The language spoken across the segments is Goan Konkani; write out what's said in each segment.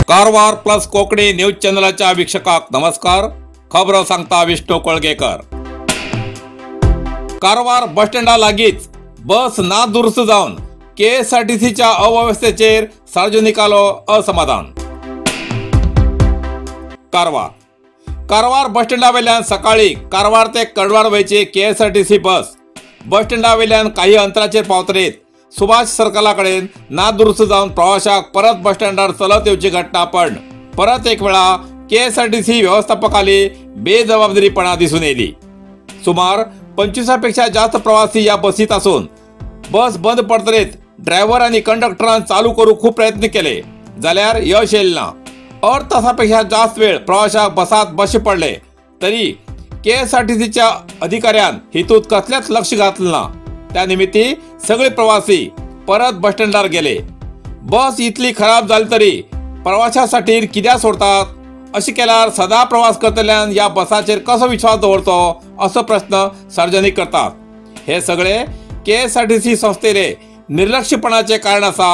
कारवार प्लस कोंकणी न्यूज चॅनलाच्या वीक्षकाक नमस्कार। खबरो सांगता विष्णू कोळगेकर। कारवार बस स्टँडा लागींच बस ना दुरुस्त जावन केएसआरटीसीच्या अव्यवस्थेचेर सार्वजनिकालो असमाधान। कारवार कारवार बस स्टँडा वयल्यान सकाळी कारवार ते कडवाड वयची केएसआरटीसी बस बस स्टँडा वयल्यान काही अंतराचेर पावतरीत सुभाष सर्कला कडेन नादुरुस्त जावन प्रवाशाक परत बस स्टँडार चलत येवची घटना पण परत एक वेळा केएसआरटीसी व्यवस्थापकाली बेजबाबदारीपणा दिसून येयली। सुमार 25 पेक्षा जास्त प्रवासी या बसीत आसून बस बंद पडतरीत ड्रायव्हर आनी कंडक्टरान चालू करूंक खूब प्रयत्न केले जाल्यार यश येयलें ना। अर्द तासापेक्षा जास्त वेळ प्रवाशाक बसात बसचे पडले तरी केएसआरटीसीच्या अधिकाऱ्यान हितूत कसलेच लक्ष घातलें ना। त्या निमित्ती सगळे प्रवासी परत बस स्टँडार गेले। बस इतली खराब जाली तरी प्रवाशासाठी कित्याक सोडतात अशें केल्यार सदा प्रवास करतल्यान ह्या बसाचेर कसो विश्वास दवरचो असो प्रश्न सार्वजनीक करतात। हे सगळे केएसआरटीसी संस्थेले निर्लक्षपणाचे कारण आसा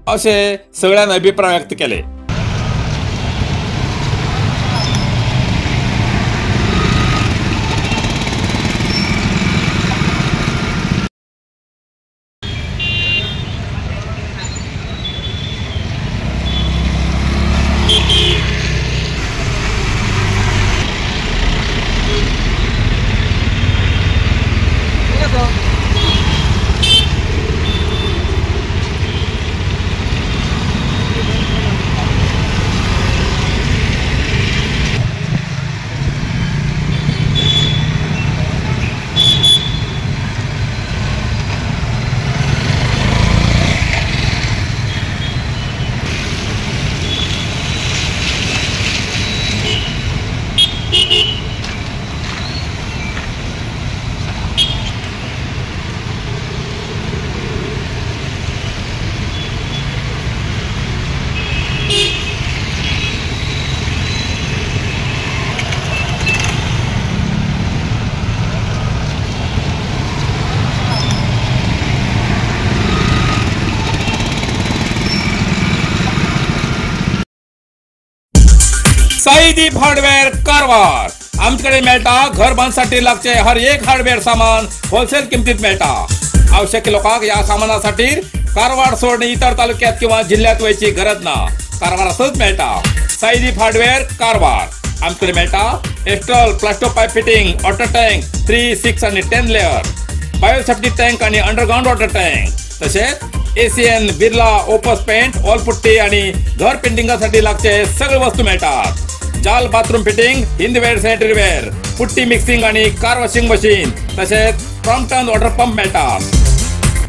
अशें सगळ्यान अभिप्राय व्यक्त केले। साईदीप हार्डवेअर कारवार आमच्याकडे मेळटा घर बांधसाठी लागचे हर एक हार्डवेअर सामान होलसेल किमतीत मेळटा। आवश्यक लोकांक या सामानासाठी कारवार सोडून इतर तालुक्यात किंवा जिल्ह्यात वयची गरज ना, कारवारातच मेळटा। साईदीप हार्डवेअर कारवार आमच्याकडे मेळटा Astral plaster pipe fitting, water tank 3, 6 आणि 10 लेअर, बायोसेफ्टी टँक आणि अंडरग्राउंड वॉटर टँक, तसेच एसीएन Birla Opus paint, wall putty आणि घर पेंटिंगासाठी लागचे सगळे वस्तू मिळतात। जाल bathroom fitting, Hindware sanitary ware, putty mixing आणि कार वॉशिंग मशीन, तसेच क्रॉम्पटन वॉटर पंप मिळतात।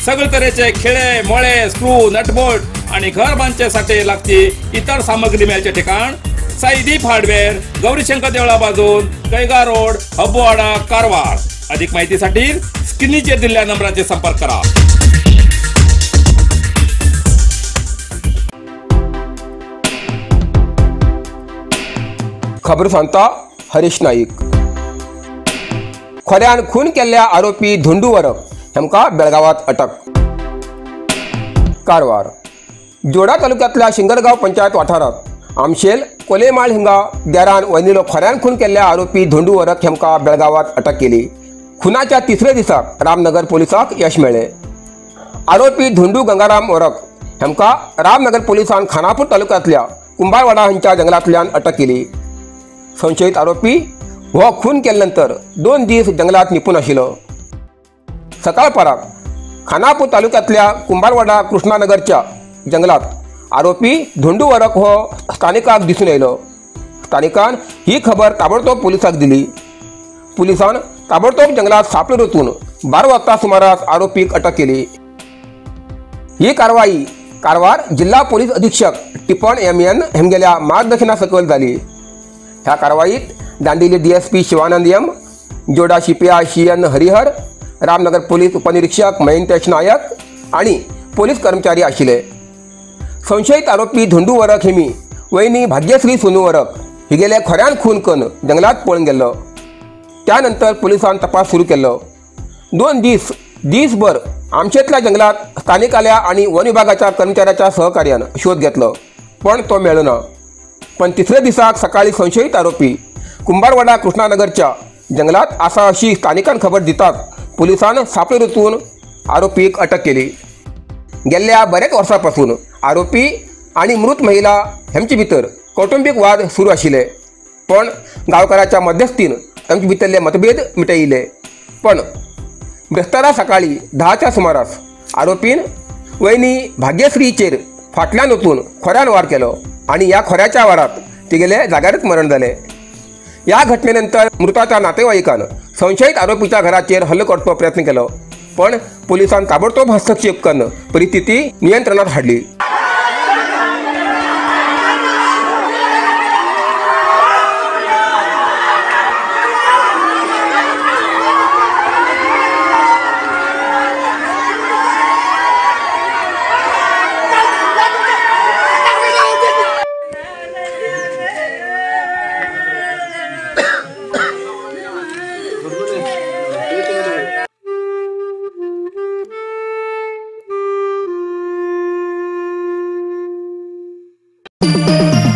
सगळे तऱ्हेचे खिळे मोळे स्क्रू नटबोल्ट आणि घर बांधण्यासाठी लागची इतर सामग्री मिळायचे ठिकाण साईदीप हार्डवेअर, गौरीशंकर देवळा बाजून, कैगा रोड, हब्बोवाडा, कारवार। अधिक माहितीसाठी स्क्रीनवर दिलेल्या नंबराचे संपर्क करा। खबर सांगता हरीश नाईक। खोऱ्यान खून केल्ल्या आरोपी धोंडू वरक हेमका बेळगावात अटक। कारवार जोडा तालुक्यातल्या शिंगरगाव पंचायत वाठारात आमशेल कोलेमाळ हिंगा देरान वैनिलो खोऱ्यान खून केल्ल्या आरोपी धोंडू वरक हेमका बेळगावात अटक केली। खुनाच्या तिसऱ्या दिसाक रामनगर पोलिसाक यश मेळ्ळें। आरोपी धोंडू गंगाराम वरक हेमका रामनगर पोलिसान खानापूर तालुक्यातल्या कुंभारवाडा हांच्या जंगलांतल्यान अटक केली। संशयित आरोपी हो खून केल्यानंतर 2 दीस जंगलात निपून आशिल्लो। सकाळपराक खानापूर तालुक्यातल्या कुंभारवाडा कृष्णानगरच्या जंगलात आरोपी धोंडू वरक हो स्थानिकाक दिसून आयलो। स्थानिकान ही खबर ताबडतोब पोलिसाक दिली। पोलिसान ताबडतोब जंगलात सापळे रचून 12 वाजता सुमारास आरोपीक अटक केली। ही कारवाई कारवार जिल्हा पोलीस अधीक्षक टिपण एम.एन. हेमगेल्या मार्गदर्शना सकयल जाली। ह्या कारवाईत Dandeli DSP Shivanand M, Joda CPI C N Harihar, Ramnagar police उपनिरीक्षक मयंतेश नायक आणि पोलीस कर्मचारी आशिल्ले। संशयित आरोपी धोंडू वरक हेमी वयनी भाग्यश्री सोनू वरक हिगेले खोऱ्यान खून करून जंगलात पळून गेल्लो. त्यानंतर पुलिसान तपास सुरू केल्लो. 2 दीस दीसभर आमशेंतल्या जंगलात स्थानिकाल्या आणि वन विभागाच्या कर्मचाऱ्याच्या सहकार्यान शोध घेतलो, पण तो मेळ्ळो ना. पण तिसऱ्या दिसाक सकाळी संशयित आरोपी कुंभारवाडा कृष्णानगरच्या जंगलात आसा अशी स्थानिकांक खबर दितात पुलिसान सापळे रचून आरोपीक अटक केली. गेल्ल्या बऱ्याच वर्सापासून आरोपी आणि मृत महिला हेमचे भितर कौटुंबिक वाद सुरू आशिल्ले, पण गांवकाराच्या मध्यस्थीन तांचे भितरले मतभेद मिटयले. पण ब्रेस्तारा सकाळी 10च्या सुमारास आरोपीन वयनी भाग्यश्रीचेर फाटल्यान वचून खोऱ्यान वार केलो आणि ह्या खोऱ्याच्या वारात तिगेले जाग्यारच मरण जालें. ह्या घटनेनंतर मृताच्या नातेवाईकान संशयित आरोपीच्या घराचेर हल्लो करचो प्रयत्न केलो, पण पोलिसान ताबडतोब हस्तक्षेप करून परिस्थिती नियंत्रणात हाडली.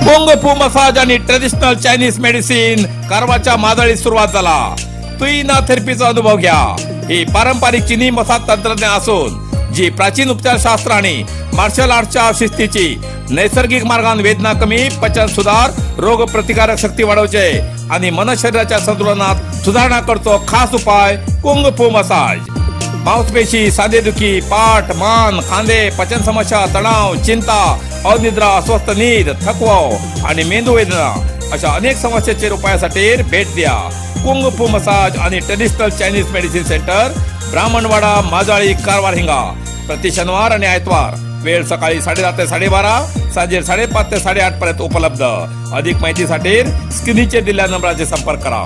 कुंग फू मसाज आणि ट्रेडिशनल चायनीज मेडिसिन कारवारच्या मादळीत सुरुवात झाला. तुईना थेरपीचा अनुभव घ्या. ही पारंपरिक चीनी मसाज तंत्रज्ञान असून जी प्राचीन उपचारशास्त्र आणि मार्शल आर्टच्या शिस्तीची नैसर्गिक मार्गान वेदना कमी, पचन सुधार, रोग प्रतिकारक शक्ती वाढवचे आणि मन शरीराच्या संतुलनात सुधारणा करतो खास उपाय कुंग फू मसाज. मांसपेशी, सांधेदुखी, पाठ, मान, खांदे, पचन समस्या, तणाव, चिंता, अनिद्रा, अस्वस्थ नीद, थकवा आणि मेंदू वेदना अशा अनेक समस्येचेर उपायासाठी भेट द्या. कुंग फू मसाज आणि traditional Chinese medicine centre, Brahmanwada, Majali, Karwar हिंगा. प्रति शनिवार आणि आयतवार वेळ सकाळी 7:30 ते 12:30, सांजे 5:30 ते 8:30 पर्यंत उपलब्ध. अधिक माहितीसाठी स्क्रीनचे दिलेल्या नंबराचे संपर्क करा.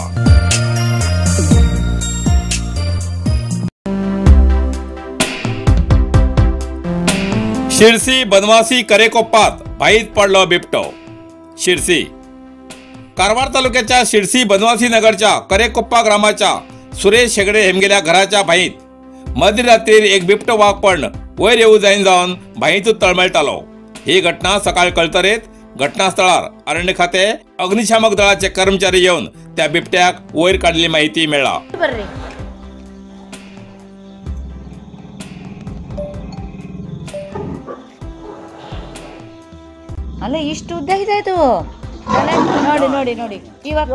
शिरसी बनवासी करेकोप्पात भाईत पडलो बिबटो. शिरसी कारवार तालुक्याच्या शिरसी बनवासी नगरच्या करेकोप्पा ग्रामाच्या सुरेश हेगडे हेमगेल्या घराच्या भाईत मध्यरात्री एक बिबटो वाग पण वयर येऊ जायन जावन भाईतूच तळमळटालो. ही घटना सकाळ कळतरेत घटनास्थळार अरण्य खाते अग्निशामक दळाचे कर्मचारी येवन त्या बिबट्याक वयर काडलेली माहिती मेळ्ळा. ಅಲ್ಲ ಇಷ್ಟು ಉದ್ದ ಇದೆ ಇದು. ನೋಡಿ ನೋಡಿ ನೋಡಿ ಇವಾಗ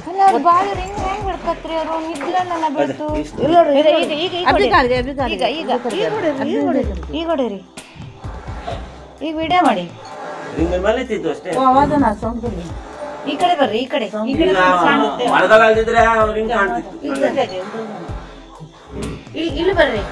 ಅಲ್ಲ ಅವ್ರು ಬಾಯಿ ರಿಂಗ್ ಹೆಂಗ್ ಬಿಡ್ಕತ್ರಿ ಅವರು ನಿದ್ರಲ್ಲ ಬಿಡ್ತು. ಈಗ ಈಗ ಈಗ ಈಗ ಈಗ ಹೊಡಿರಿ, ಈಗ ವಿಡಿಯೋ ಮಾಡಿ. ಈ ಕಡೆ ಬರ್ರಿ, ಈ ಕಡೆ ಈ ಕಡೆ ಇಲ್ಲಿ ಬರ್ರಿ.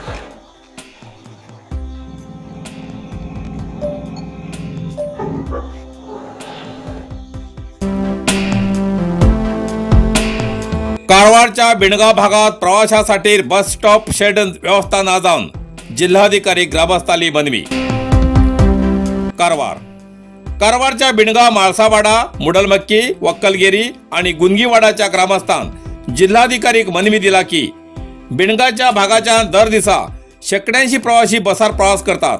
कारवारच्या बिणगाव भागात प्रवाशासाठी बस स्टॉप शेड व्यवस्था ना जाऊन जिल्हाधिकारी ग्रामस्थाली मनवी. कारवार कारवारच्या बिणगाव माळसावाडा, मुडलमक्की, वक्कलगिरी आणि गुंगीवाडाच्या ग्रामस्थान जिल्हाधिकारी मनवी दिला की बिणगाच्या भागाच्या दर दिसा शेकड्यांशी प्रवासी बसार प्रवास करतात,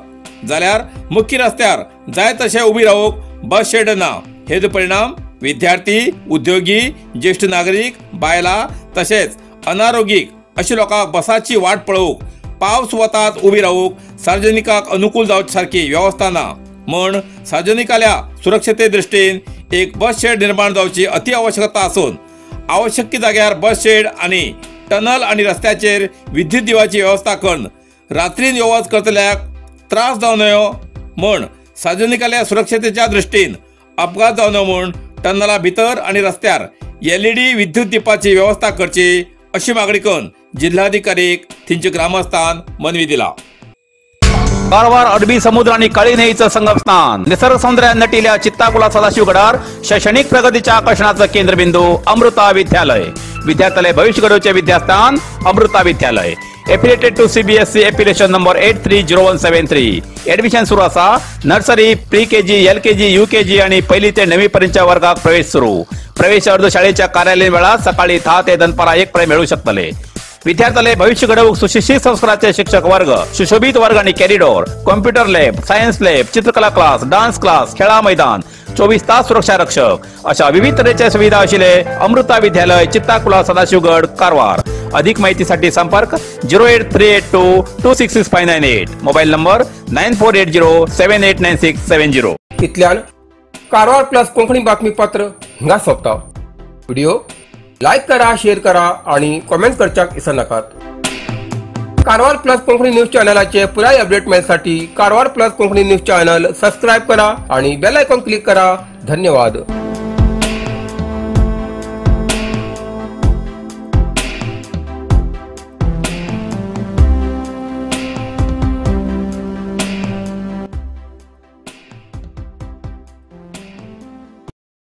जाल्यार मुख्य रस्त्यार जाय तशे उबी रावूंक बस शेड ना. हेजो परिणाम विद्यार्थी, उद्योगी, ज्येष्ठ नागरीक, बायलां तशेंच अनारोगीक अशी लोकांक बसाची वाट पळोवंक पावस वतात उबी रावूंक सार्वजनिकांक अनुकूल जावचे सारकी वेवस्था ना म्हूण सार्वजनिकाल्या सुरक्षते दृश्टीन एक बस शेड निर्माण जावची अति आवश्यकता आसून आवश्यक जाग्यार बस शेड आनी टनल आनी रस्त्याचेर विद्युत दिवाची वेवस्था करून रात्रीन यो वच करतल्याक त्रास जावं नयो म्हूण सार्वजनिकाल्या सुरक्षतेच्या दृश्टीन अपघात जावं नयो म्हूण टनला भितर आणि रस्त्यार LED विद्युत दीपाची व्यवस्था करची अशी मागणी करून जिल्हाधिकारी थंयच्या ग्रामस्थान मनवी दिला. कारवार अरबी समुद्र आणि काळी न्हंयेचं संगमस्थान, निसर्ग सौंदर्यान नटिल्या चित्ताकुला सदाशिवगडार शैक्षणिक प्रगतीच्या आकर्षणाचं केंद्रबिंदू अमृता विद्यालय. विद्यार्थ्याले भविष्य घडोवचे विद्यास्थान अमृता विद्यालय. Affiliated to CBSE affiliation number 830173. Admission सुरू आसा. Nursery, pre KG, LKG, UKG आणि पहिली ते 9वी पर्यंतच्या वर्गात प्रवेश सुरू. प्रवेश अर्ज शाळेच्या कार्यालयीन वेळात सकाळी 10 ते दनपारा 1 पर्यंत मिळू शकतले. विद्यार्थ्याले भविष्य घडवूक सुशिक्षित संस्काराचे शिक्षक वर्ग, सुशोभित वर्ग आणि corridor, computer lab, science lab, चित्रकला क्लास, डान्स क्लास, खेळा मैदान, 24 तास सुरक्षा रक्षक अशा विविध तऱ्हेच्या सुविधा असलेले अमृता विद्यालय, चित्ताकुला, सदाशिवगड, कारवार. अधिक माहितीसाठी संपर्क 08382 266598, मोबाईल नंबर 9480789670. इतल्यान कारवार प्लस कोंकणी बातमीपत्र हिंगा सोंपता. व्हिडिओ लायक करा, शेअर करा आणि कॉमेंट करच्याक विसरनाकात. कारवार प्लस कोंकणी न्यूज चॅनलाचे पुराय update मेळसाठी Karwar plus Konkani news channel subscribe करा आणि बेल आयकॉन क्लिक करा. धन्यवाद.